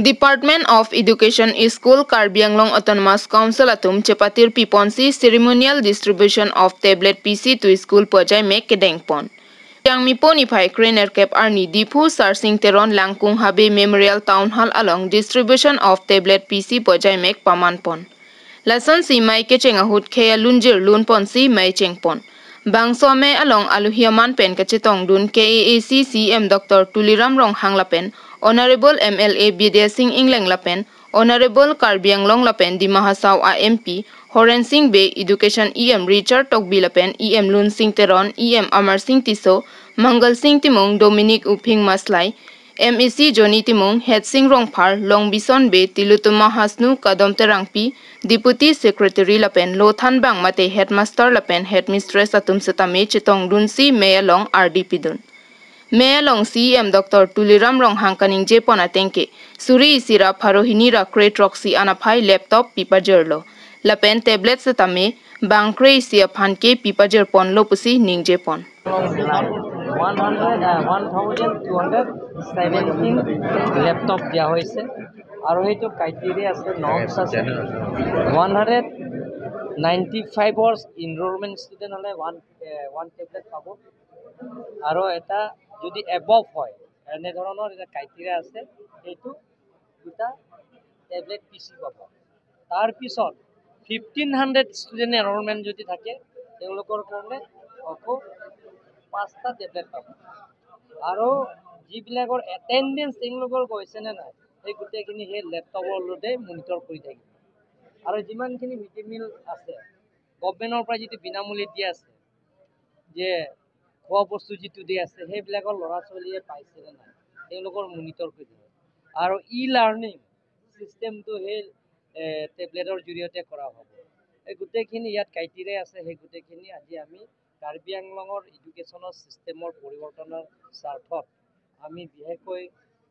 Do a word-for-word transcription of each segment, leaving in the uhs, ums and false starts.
Department of Education, School, Karbi Anglong Autonomous Council atum chepatir piponsi ceremonial distribution of tablet P C to school pu ajaimek kedengpon. Jangmipo niphai krenerkep arni Diphu Sarsing Teron Langkung Habe Memorial Town Hall along distribution of tablet P C pu ajaimek pamanpon. Lasonsi mei kecheng ahut khei alunjir lunponsi mei chengpon. Bangso amei along alohi aman pen kachetongdun K A A C C E M Doctor Tuliram Ronghang lapen Honorable M L A Bidya Sing Engleng lapen Honorable Karbi Anglong lapen Dima Hasao a M P Horensing Bey, Education E M Richard Tokbi lapen E M Lunsing Teron, E M Amarsing Tisso, Mangalsing Timung, Dominic Uphing Maslai, M A C Johnny Timung, Hetsing Rongphar, Longbison Bey, Tilottama Hasnu, Kadom Terangpi, Deputy Secretary lapen lothanbang mate Headmaster lapen Headmistress atum setame chetongdunsi mei along ardi pidun. Mei along C E M Doctor Tuliram Ronghang kaningjepon ateng ke, suri isi ra pharo hini ra kre throksi an aphai laptop pipajirlo. Lapen tablet setame bang kre isi aphan ke pipajirponlo pusi ningjepon. One hundred, uh, one thousand two hundred seventeen laptop দিয়া হৈছে আৰু সেইটো ক্ৰাইটেৰিয়া আছে, নৰ্মছ আছে। One hundred ninety ফাইভৰ ইনৰলমেণ্ট ষ্টুডেণ্ট হ'লে ওৱান, এ, one tablet পাব। আৰু এটা যদি এবভ হয়, এনেধৰণৰ এটা ক্ৰাইটেৰিয়া আছে, সেইটো দুটা টেবলেট পি চি পাব। তাৰপিছত ফিফটিন হাণ্ড্ৰেড ষ্টুডেণ্ট এনৰলমেণ্ট যদি থাকে, তেওঁলোকৰ কাৰণে আকৌ পাঁচটা টেবলেট পাব। আৰু যিবিলাকৰ এটেণ্ডেঞ্চ তেওঁলোকৰ গৈছে নে নাই, সেই গোটেইখিনি সেই লেপটপৰ লগতে মনিটৰ কৰি থাকিব। আৰু যিমানখিনি মিড ডে মিল আছে, গভৰ্ণমেণ্টৰ পৰা যিটো বিনামূলীয়া দিয়া আছে, যে খোৱা বস্তু যিটো দি আছে, সেইবিলাকৰ ল'ৰা ছোৱালীয়ে পাইছে নে নাই, তেওঁলোকৰ মনিটৰ কৰি থাকিব। আৰু ই লাৰ্ণিং ছিষ্টেমটো সেই, এ, টেবলেটৰ জৰিয়তে কৰা হ'ব। এই গোটেইখিনি ইয়াত ক্ৰাইটেৰিয়া আছে, সেই গোটেইখিনি আজি আমি কাৰ্বি আংলঙৰ এডুকেশ্যনৰ ছিষ্টেমৰ পৰিৱৰ্তনৰ স্বাৰ্থত আমি বিশেষকৈ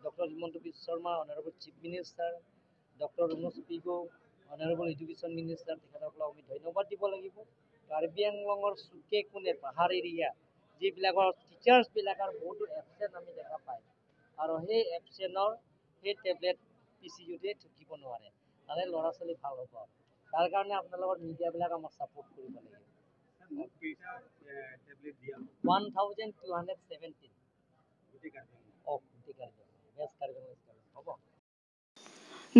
doctor Himanta Biswa Sarma, honourable chief minister, doctor Ranoj Pegu, honourable education minister, তেখেতসকলক আমি ধন্যবাদ দিব লাগিব। কাৰ্বি আংলঙৰ চুকে কোণে, পাহাৰ এৰিয়া, যিবিলাকৰ টিচাৰ্ছবিলাকৰ বহুতো এবচেণ্ট আমি দেখা পায়, আৰু সেই এবচেণ্টৰ সেই টেবলেট পি চি ইউটিয়ে থাকিব নোৱাৰে, তাৰে ল'ৰা ছোৱালী ভাল হ'ব। তাৰ কাৰণে আপোনালোকৰ মিডিয়াবিলাক আমাক ছাপোৰ্ট কৰিব লাগিব। ছাৰ, মুঠ কেইটা, এ, টেবলেট দিয়া হ'ব? One thousand two hundred seventeen. গোটেই কাৰ্বি আংলং? অ, গোটেই কাৰ্বি আংলং। ৱেষ্ট কাৰ্বি আংলং ষ্টেট হ'ব।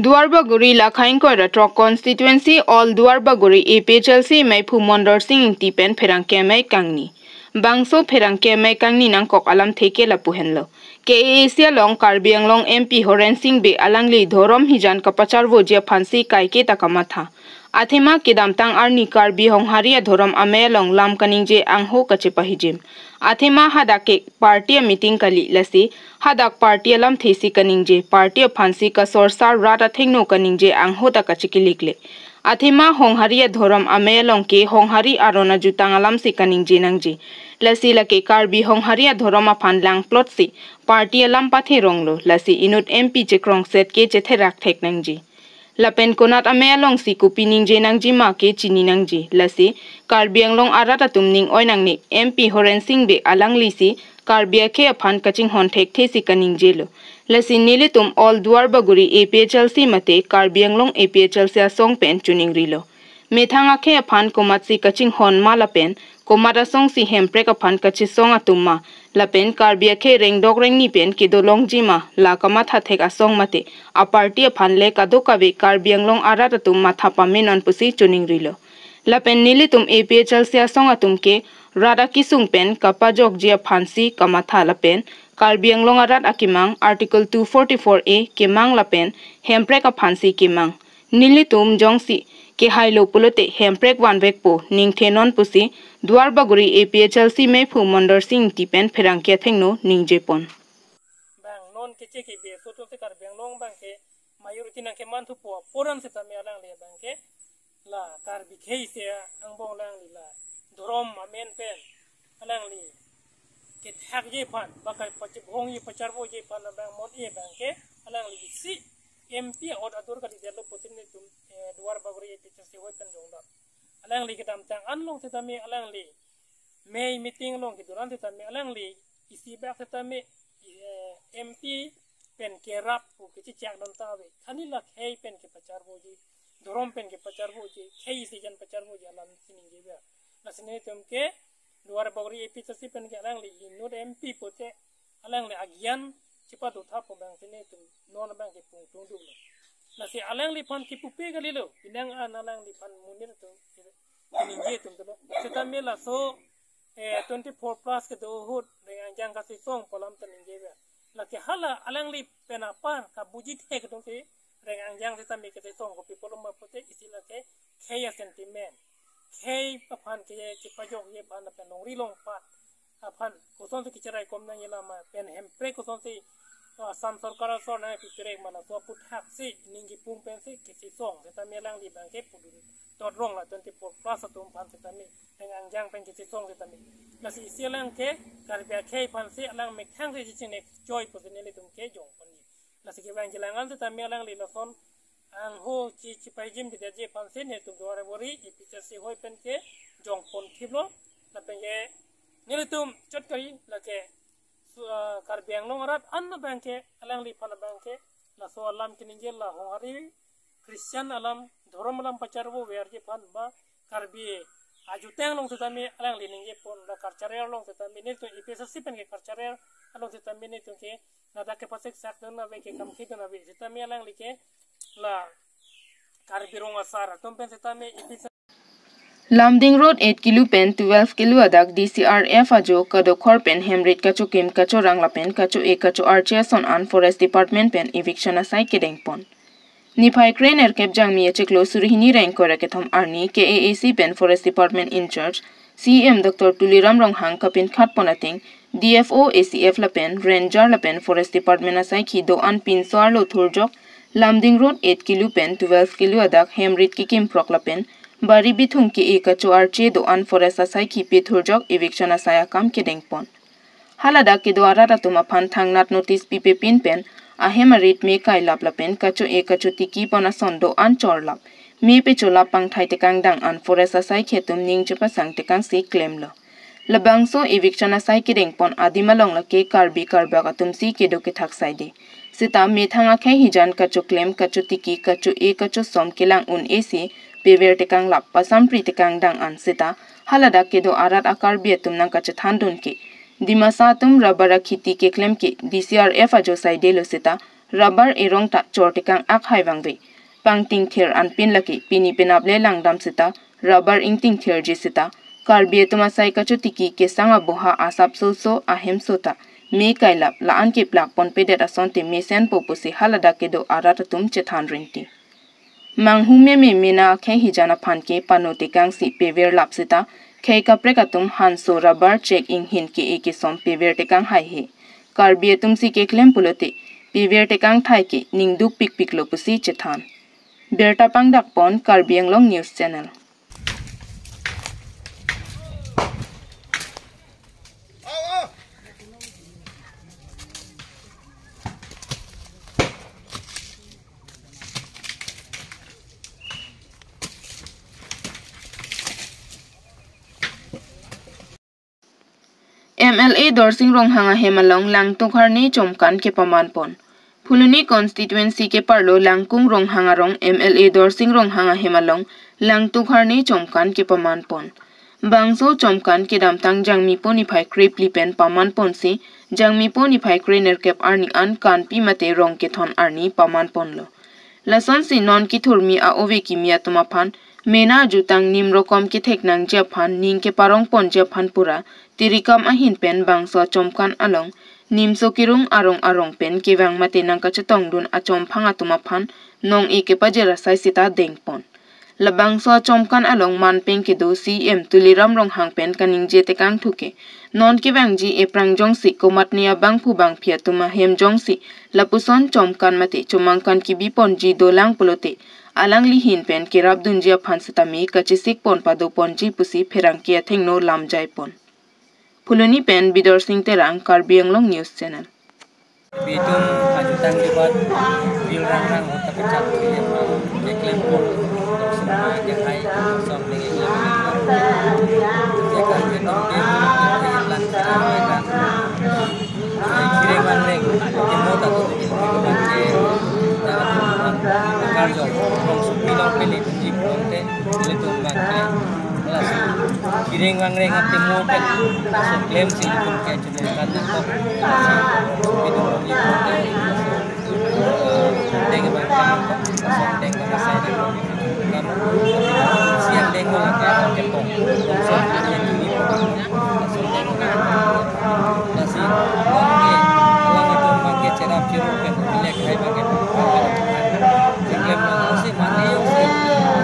Duarbagori, Lakhaing Koira Throk Constituency, All Duarbagori A P H L C meiphu Mondor Sing Ingti pen pherangke amei kangni. Bangso pherangke amei kangni nangkok alamthe ke lapu henlo. K A A C along Karbi Anglong M P Horensing Bey alangli dhorom hijan kapacharvoji aphansi kaike ta kamatha. Athema kedamtang arni Karbi Honghari adhorom amei along lam kaningje angho kachepahijim. Athema hadak ke party ameeting kali, lasi hadak party alamthe si kaningje, party aphansi kasorsar rat athengno kaningje angho ta kachikilikle. Athema Honghari adhorom amei along ke Honghari aron ajutang alamsi kaningje nangji. Lasi lake Karbi Honghari adhorom aphan langplotsi party alam patheronglo, lasi inut M P chekrongset ke chetherak thek nangji. Lapen konat amei alongsi kopi ningje nangjima ke chini nangji. Lasi Karbi Anglong arat atum ning oi nangne, M P Horensing Bey alanglisi Karbi akhei aphan kachinghon thekthesi kaningjelo. Lasi nelitum All Duarbagori A P H L C mate Karbi Anglong A P H L C asong pen choningrilo. Methang akhei aphan komatsi kachinghon ma lapen komat asongsi Hemprek aphan kachesong atum ma, lapen Karbi akhei rengdok rengni pen kedo longjima, la kamatha thek asong mate aparty aphan le kadokave Karbi Anglong arat atum matha pamenon pusi choningrilo. Lapen nelitum A P H L C asong atum ke rat akesung pen kapajokji aphansi kamatha lapen Karbi Anglong arat akemang Article two forty-four A kemang lapen Hemprek aphansi kemang. Nelitum jongsi kehailo pulote Hemprek vanvekpo, ningthenon pusi Duarbagori A P H L C meiphu Mondor Sing Ingti pen pherangke athengno ningjepon. Bang non keche kebe so to te Karbi Anglong bang ke majority nangkemanthupo, apuran setame alangli bang ke la Karbi khei se angbong alangli la dhorom amen pen alangli kethakji aphan, ba ka pachibhongji pacharvoji aphan abang mon e bang ke alangli isi M P ot adur kalidetlo pusi nelitum, eh, Duarbagori A P H L C hoi pen jongdam. Alangli kedamtang an along setame alangli mei meeting along kedoran setame alangli isi bak setame, eh, M P pen kerap pu kechechak dam ta ave. Khani la khei pen kepacharboji, dhorom pen kepacharboji, khei isi jan pacharboji alam si ningjever. Lasi nelitum ke Duarbagori A P H L C pen ke alangli inut M P pute alangli agyan chepadotha pu abang si nelitum non abang ke pungtung duklo. Lasi alangliphan kipupe kalilo, pinang an alangliphan monit atum ningje atum dolo. Setame laso eh, twenty-four plus kedo ahut Reng Angjang kachesong pu alam ta ningjever. Lake hala alangli pen apar kabuji thek atum si Reng Angjang setame kachesong, kopi pulo ma pute isi lake khei a-sentiment, khei aphan ke kepajokji aphan lapen longri longpat aphan kosonsi kecheraikom nangji lama pen Hemprek kosonsi, ah, Assam sorkar asor nangpiperek ma laso aputhaksi ning kipum pensi kachesong setame alangli abang ke pudun totrong la twenty-four plus atum aphan setame Reng Angjang pen kachesong setame. Lasi isi alang ke Karbi akhei aphansi alang methang si chechingnekchoi pusi nelitum ke jongponji. Lasi kevang chelang an setame alangli lason angho chi chepajim didetji aphansi nelitum Duarbagori A P H L C hoi pen ke jongpon thiplo. Lapen ke nelitum chot kari lake su-, ah, Karbi Anglong arat an abang ke alangliphan abang ke laso alam keningje la Honghari Christian alam, dhorom alam pacharboverji aphan ba Karbi ajutang along setame alangli ningjepon, la cultural along setame nelitum A P H L C pen ke cultural along setame nelitum ke ladak kepasiksak dun ave, kekam kedun ave setame alangli ke la Karbi Rong Asar atum pen setame A P H L C Lumding Road eight kilo pen twelve kilo adak D C R F ajo kadokhor pen hemrit kachokim kachorang lapen kacho-e kacho-arche ason an Forest Department pen eviction asai kedengpon. Niphai kre-nerkep Jangmi achiklo suri hini ra ingkoi ra kethom arni K A A C pen Forest Department in-charge C E M Doctor Tuliram Ronghang kapinkhatpon ateng D F O, A C F lapen Ranger lapen Forest Department asaikhi do-an pinso arlo thurjok Lumding Road eight kilo pen twelve kilo adak hemrit kekimprok lapen bari bithung ke-e kacho-arche do-an Forest asaikhi pethurjok eviction asai akam kedengpon. Haladak kedo arat atum aphan thangnat notice pipepin pen ahem arit me kailap lapen kacho-e kachotikipon ason do-an chorlap, me pecholap pangthai tekang dang an Forest asaikhi atum ning chepasang tekangsi klemlo. Labangso eviction asai kedengpon adim along lake Karbi Karbak atumsi kedo kethak saide. Seta methang akhei hijan kachoklem, kachotiki, kacho-e, kachosom kelang un-esi pever tekanglap, pasampri tekang dang an seta haladak kedo arat a-Karbi atum nangkachethandun ke Dimasa atum rubber akhiti keklem ke D C R F ajo saidelo seta rubber erong ta chor tekang akhai vangve. Pangtingthir anpin lake pini penap le langdam seta rubber ingtingthirji seta Karbi atum asai kachotiki kesang aboha asapso so ahemso ta me kailap la-an keplakponpedet asonte mesenpo pusi haladak kedo arat atum chethan rinti. Manghu meme mena akhei hijan aphan ke pano tekangsi peverlap seta khei kaprek atum hanso rubber chek inghin ke-e kesom pever tekang haihe. Karbi atumsi keklem pulote pever tekang thai ke ningduk pikpiklo pusi chethan. Birta pangdakpon Karbi Anglong News Channel. M L A Dorsing Ronghang ahem along Langtuk Harne chomkan kepamanpon. Phuloni constituency keparlo Langkung Ronghang arong M L A Dorsing Ronghang ahem along Langtuk Harne chomkan kepamanpon. Bangso chomkan kedamtang Jangmipo niphai krephli pen pamanponsi Jangmipo niphai krenerkep arni an Kanpi mate Rongkethon arni pamanponlo. Lasonsi non kithurmi a-ove kimi atum aphan mena ajutang nimrokom kethek nangji aphan ning keparongponji aphan pura tirikam ahin pen bangso achomkan along nimso kerung arong arong pen kevang mate nangkachetongdun achomphang atum aphan nong-e kepajir asai seta dengpon. Labangso achomkan along manpeng kedo C E M Tuliram Ronghang pen kaningje tekangthu ke non kevangji eprangjongsi komatne abangphu bangphi atum ahem jongsi lapuson chomkan mate chomangkan kebiponji dolang pulote alangli ahin pen kerapdunji aphan setame kachesikpon padoponji pusi pherangke athengno lamjaipon. Phuloni pen Bidorsing Terang, Karbi Anglong News Channel. Bitum ajutang libat bil rang rang hota kechat tuye ma keklem pon sema ke hai som ding keklem. Jeka bitum ke lan kira kan. Kire man leng kemo ta tu. Arjong, rong supi long pele tunji pulote, ilitum bangke, laso kireng vangreng atimo pen, laso klemsi ilitum ke chunun kan nangkok, laso rong supi dong longji pulote, laso, eh, deng bangke nangkok, laso deng bangke sai nangkok, kam, si angdeng lo lake, ketong, rong supi dong longji pulote, laso deng bangke nangkok. Lasi, bangke, alanglitum bangke cherap cheru pen, bilek hai bangke, keklem nang si mane yo si,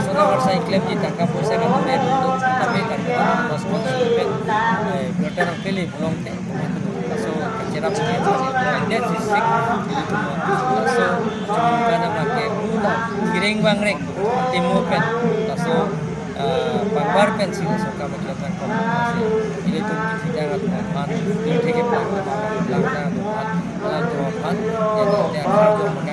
so na war sai klemji tangka poisa kan tum tum, tapi kan tum mas mas pen, eh, berarti nang pilih belum te, so cherap cheru pen, dia sisik, so, cuma kana bangke, mula, kireng vangreng, atimo pen, so, ah, pangbar pen si so kami kelihatan komunikasi. Ilitum kita ngat teman, ini ke plan, plan, plan, plan, plan, ya, ya, ya,